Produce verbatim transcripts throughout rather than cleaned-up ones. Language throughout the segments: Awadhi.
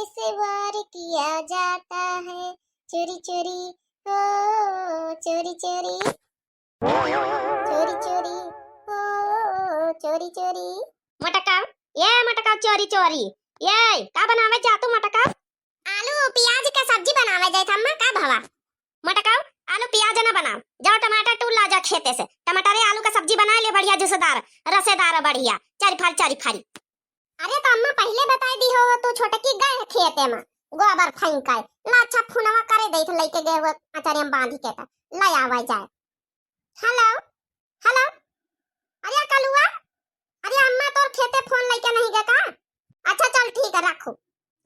कैसे वार किया जाता है चोरी चोरी, हो चोरी चोरी, चोरी चोरी, हो चोरी चोरी। मटकाऊ, ए मटकाऊ चोरी चोरी, ए का बनावे जातू मटकाऊ? आलू पियाज के सब्जी बनावे जाइत अम्मा, का भवा? मटकाऊ, आलू पियाज ना बनाओ, जाओ टमाटर टूर ला जा खेते से, टमाटरे आलू का सब्जी बनाइ लियो, बढ़िया जूसदार, रसेदार, बढ़िया, चारी फारी, चारी फारी। अरे तो अम्मा पहिले बताइ दिहो, तू छोटकी गए है खेते में, गोबर फेंक आए, ला अच्छा फुनवा करे देत लइके गए हुए अचरिया में बांधी के, त ले आवा जाए। हेलो, हेलो, अरे कलुआ, अरे अम्मा तोर खेते फोन लइके नहीं गए का? अच्छा चल ठीक है, रखो।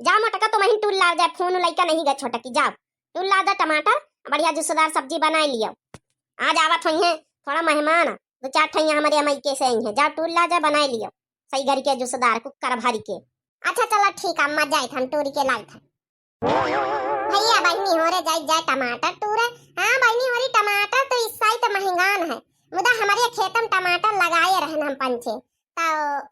जा मोटका, तुम ही टूर ला जाए, फोन लइके नहीं गए छोटकी, जाओ टूर ला जा टमाटर, बढ़िया जूसदार सब्जी बनाइ लियो। आज आवत होइहैं थोड़ा मेहमान, दो चार ठइया हमरे अमैके से अइहैं, जाओ टूर ला जा बनाइ लियो, सही घर के जूसदार कुकर भरी के। अच्छा चला ठीक है अम्मा, जाइत हम टूरी के लाइत है। भइया बहिनी होरे जाइत जाए टमाटर टूरे। हाँ बहिनी होरी, टमाटर तो इस साइत महंगान है, मुदा हमरे खेत में टमाटर लगाए रहन हम पंचे, तो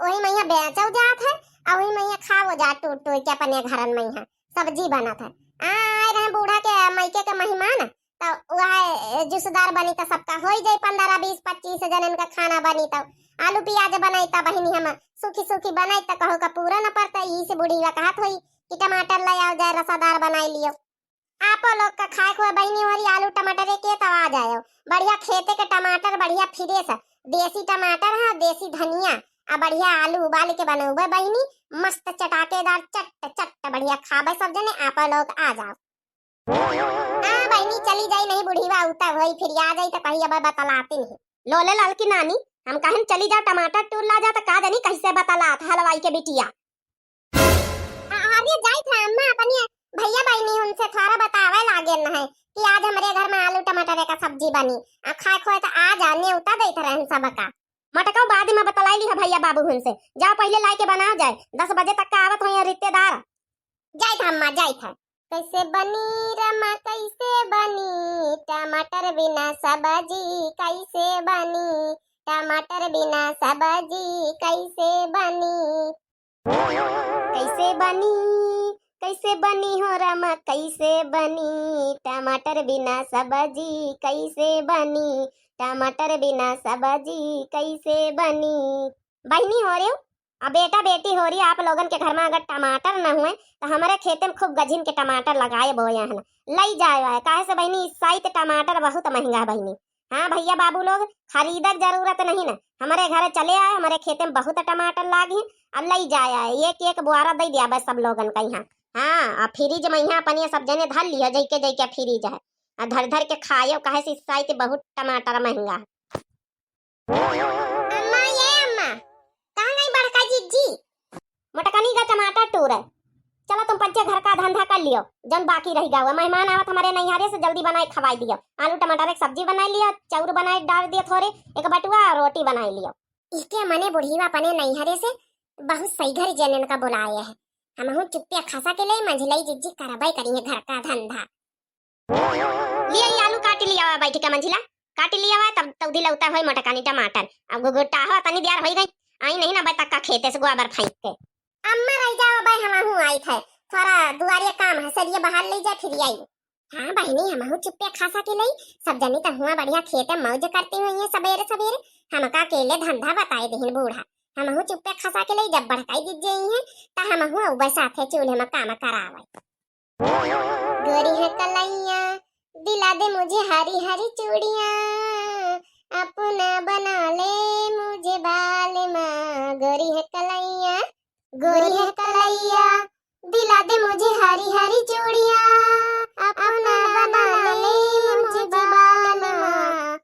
वही मइहाँ बेचो जात है और वही मइहाँ खाओ जात टूर टूर के अपने घरन मइहाँ सब्जी बनत है। आ, आए रहे बूढ़ा के मइके के मेहमान, तो वह जूसदार बनी तो सबका होई जाई, पन्द्रह, बीस, पच्चीस जनन का खाना बनी, तो आलू पियाज बनाई तो बहिनी हम सूखी सूखी बनाई तो कहो का पूरा न पड़ता। यही से बुढ़िया कहत होई कि टमाटर ले आओ जाए, रसादार बनाई लियो। आपो लोग का खाए खुए बहिनी होरी आलू टमाटरे के तो आ जाओ, बढ़िया खेते के टमाटर, बढ़िया फ्रेश देसी टमाटर है, देसी धनिया, आ बढ़िया आलू उबाल के बनौबे बहिनी, मस्त चटाकेदार चट चट बढ़िया खाबे सब जने, आपो लोग आ जाओ। हाँ बहिनी, चली जाई नहीं बुढ़ीवा, उता होई, फिर आ जाई तो कही अब बतलाती नहीं। लोले लाल की नानी, हम कहन चली जा टमाटर टूर ला जा, तो का जानी कैसे बतलात हलवाई के बिटिया। अ-, अरे जाइत है अम्मा, अपनी भइया बहिनी उनसे थोड़ा बतावे लागेन है कि आज हमरे घर में आलू टमाटर का सब्जी बनी, आ खाए खोए तो आ जा, नेवता देत रहन सबका। मटकऊ बाद में बतलाई ली है भइया बाबू हुन से, जाओ पहिले लाई के बनाओ जाए, दस बजे तक का आवत होइहैं रिश्तेदार। जाइत है अम्मा, जाइत है। कैसे बनी रमा, कैसे बनी टमाटर बिना सब्जी, कैसे बनी टमाटर बिना सब्जी, कैसे बनी? कैसे बनी, कैसे बनी हो रमा, कैसे बनी टमाटर बिना सब्जी, कैसे बनी टमाटर बिना सब्जी, कैसे बनी? बहिनी होरियो, आ बेटा बेटी होरी, आप लोगन के घर में अगर टमाटर न हुए तो हमरे खेते में खूब गझिन के टमाटर लगाए बोए हैं, लई जाए आए, काहे से बहिनी इस साइत टमाटर बहुत महंगा है बहिनी। हाँ भइया बाबू लोग, खरीदक जरूरत नहीं ना, हमरे घर चले आए, हमरे खेते में बहुत टमाटर लागी, अब लई जाए आए, एक एक बुआरा दे दिया बस सब लोगन का यहाँ। हाँ, आ फ्रिज में यहाँ अपनिया सब जने धर लिया, जइके जइके फ्रिज है, आ धर धर के खायो, काहे से इस साइत बहुत टमाटर महंगा है। अम्मा, ये अम्मा, कहाँ गई बड़का जिज्जी? मोटकनी का टमाटर टूर है। चलो तुम पंचे घर का धंधा कर लियो, जौन बाकी रह गया हुआ। मेहमान आवत हमरे नैहरे से, जल्दी बनाए खवाई दियो। आलू टमाटर एक सब्जी बनाई लियो, चाउर बनाए डाल दियो थोड़े, एक बटुआ और रोटी बनाई लियो। इके मने बुढ़ीवा अपने नैहरे से बहुत सही घर जनन का बुलाए है। हमहू चुप्पे खसा के ले मंझिलई जिज्जी करबे करी है घर का धंधा। लिया, ये आलू काट लिया हुआ, बैठ के मंझिला काट लिया हुआ, तब तौदी लौता होई मोटकानी टमाटर। अब घुघुटा हो, तनी देर होई गई, आई नहीं ना बतक्का खेते से गोबर फेंक के। अम्मा रह जाओ भाई, हमहू आई थे, थोड़ा दुआरे काम है, सरिया बाहर ले जाए फिर आई। हाँ बहिनी, हमहू चुप्पे खासा के लई, सब जनी तो हुआ बढ़िया खेते मौज करती हुई है सबेरे सबेरे, हमका अकेले धंधा बताए देहिन बूढ़ा। हमहू चुप्पे खासा के लई, जब बड़काई जिज्जी आई हैं, त हमहू अउबे साथे चूल्हे में काम करावे। गोरी है कलैया, दिला दे मुझे हरी हरी चूड़ियाँ, अपना बना ले मुझे बाल माँ। गोरी है कलैया, गोरी है कलैया, दिला दे मुझे हरी हरी चूड़ियाँ, अपना बना ले मुझे बाल माँ।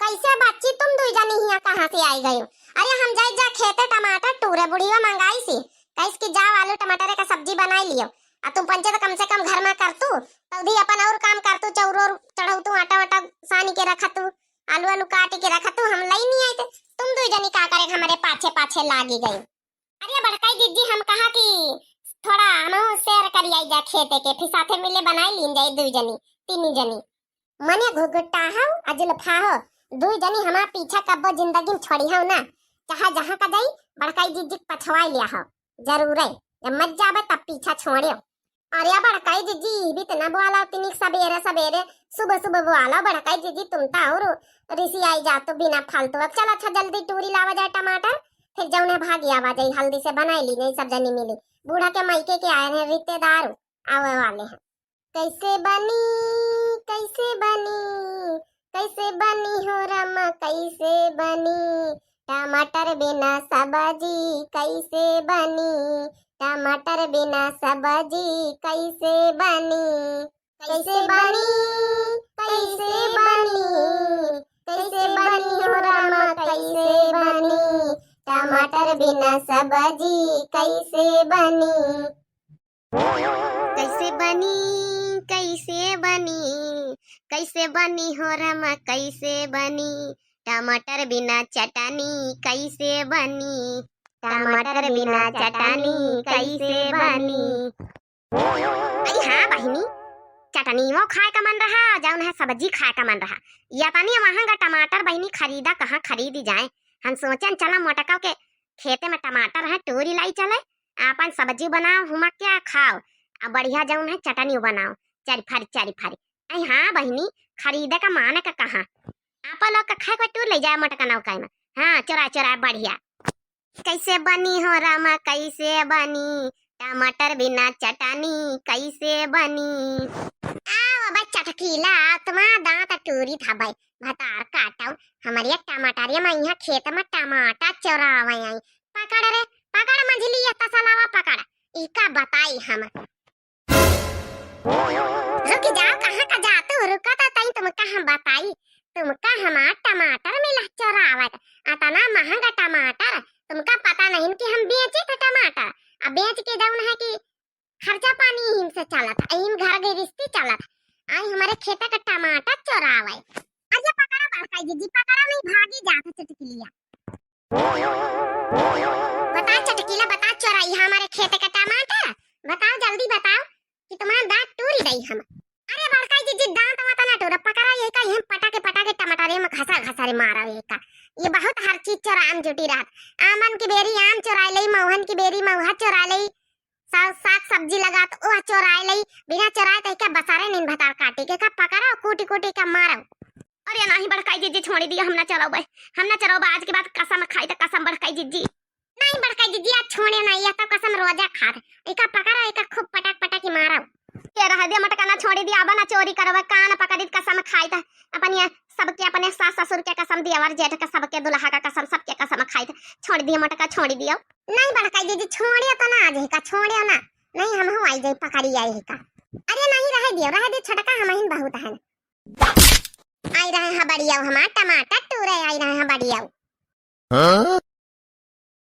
कैसे बच्ची तुम दुई जनी हियाँ कहाँ से आई गई? अरे हम जाई जा खेते टमाटर टूरे, बुढ़िया मंगाई सी, कहिस कि जाओ आलू टमाटर का सब्जी बनाई लियो। आ तुम पंचे तो कम से कम घर में करतू, तौदी अपन और काम करतू, चौरो चढ़ौतू, आटा वाटा सानी के रखतू, आलू आलू काट के रखतू, हम लई नहीं आए थे। तुम दुई जनी का करे हमारे पाछे पाछे लागी गई? अरे बड़काई दीदी, हम कहा कि थोड़ा हमहू share करी आई जा खेते के, फिर साथे मिले बनाई लीन जाई दुई जनी, तीन जनी। मने घुघुटा हो, अजुलफा हो, दुई जनी हमार पीछा कब्बो जिंदगी में छोड़ी हो ना। चाहे जहाँ का जाई, बड़काई दीदी के पछवाई लिया हो, जरूर है। जब मच जाबे तब पीछा छोड़ियो। अरे बड़काई जिज्जी, ई भी त ना बोआला तनिक सबेरे सबेरे, सुबह सुबह बोआला बड़काई जिज्जी, तुम त और रिसियाई जातो बिना फालतू। अब चल अच्छा जल्दी टूरी लावा जाए टमाटर, फिर जौने भागी आवा जाई, हल्दी से बनाई ली, नहीं सब जनी मिली। बूढ़ा के मायके के आए हैं रिश्तेदार, आवे वाले हैं। कैसे बनी, कैसे बनी, कैसे बनी हो रामा, कैसे बनी? टमाटर बिना सब्जी कैसे बनी? टमाटर बिना सब्जी कैसे बनी? कैसे बनी, कैसे बनी, कैसे बनी हो रामा, कैसे बनी? टमाटर बिना सब्जी कैसे बनी? कैसे बनी, कैसे बनी, कैसे बनी हो रामा, कैसे बनी? टमाटर बिना चटनी कैसे बनी? टमाटर बिना चटनी कैसे बनी? अरे हाँ बहिनी, चटनीओ खाए का मन रहा, जौन है सब्जी खाए का मन रहा। या तनी महंगा टमाटर बहिनी खरीदा, कहाँ खरीदी जाए? हम सोचन चला मोटका के खेते में टमाटर है, टूरी लाई चले, आपन सब्जी बनाओ, हुमक के खाओ, आ बढ़िया जौन है चटनी बनाओ, चारी फारी, चारी फारी। अरे हाँ बहिनी, खरीदे का माने का कहाँ, आप लोग का खाए को टूर ले जाए मोटका नौका में। हाँ, चोरा चोरा बढ़िया। कैसे बनी हो रामा, कैसे बनी? टमाटर बिना चटनी कैसे बनी? आओ अब चटकीला, तुम्हार दांत टूरी था भाई, भतार काटो, हमारे टमाटर में यहाँ खेत में टमाटर चोरावे आई। पकड़ रे, पकड़ मंझली, ये तसलावा पकड़, इका बताई हम। रुक जाओ, कहाँ का जातू? रुका तो तई, तुमका हम बताई, तुमका हमार टमाटर मिला चोरावत, अतना महंगा टमाटर, तुमका पता नहीं कि हम बेची थे टमाटर, अब बेच के जौन है कि खर्चा पानी इनसे चलत है, इन घर गृहस्थी चलत है, आई हमारे खेता का टमाटर चोरावे। अरे पकड़ा बड़काई जिज्जी, पकड़ा नहीं भागी जात है चटकिलिया। बता चटकीला, बता चोरई हमारे खेत का टमाटर, बताओ जल्दी बताओ कि तुम्हारा दांत टूरी दई हम। अरे बड़काई जिज्जी, दांत वात ना टूरा, पकड़ा यही का, यही पटाके पटाके टमाटरे में घसा घसा रे मारा यही का। ये बहुत हर चीज चोराम जुटी रहत। आमन की बेरी आम चोराई लई, महुहन की बेरी महुआ चोराई लई, सा-, साग सब्जी लगा तो वह चोराई लई, बिना चोराए तो क्या बसारे नींद भतार काटी के का, पकड़ा कूटी कूटी का मारो। अरे नाही बड़काई जिज्जी, छोड़ी दिया, हम ना चलाओ बे, हम ना चलाओ बे, आज के बाद कसम खाई तो कसम बड़काई जिज्जी। नाही बड़काई जिज्जी, आज छोड़े ना, ये तो कसम रोजा खात। इका पकड़ा, इका खूब पटक पटक ही मारा। के रह दे मटका ना, छोड़ी दिया, अब ना चोरी करबे, कान पकड़ी कसम खाई तो अपन ये सबके, अपने सास ससुर के कसम, दियावर जेठ के, सबके दुल्हा का कसम, सबके कसम खाई तो छोड़ दिया मटका, छोड़ी दिया। नाही बड़काई जिज्जी, छोड़ियो तो ना आज ही का, छोड़ियो ना, नहीं हम हो आई जाई पकड़ी आई ही का। अरे नाही रह दियो, रह दे छोटका, हम ही बहुत है। आई रहे हैं बढ़िया हमार टमाटर टूरे, आई रहे हैं बढ़िया। हाँ?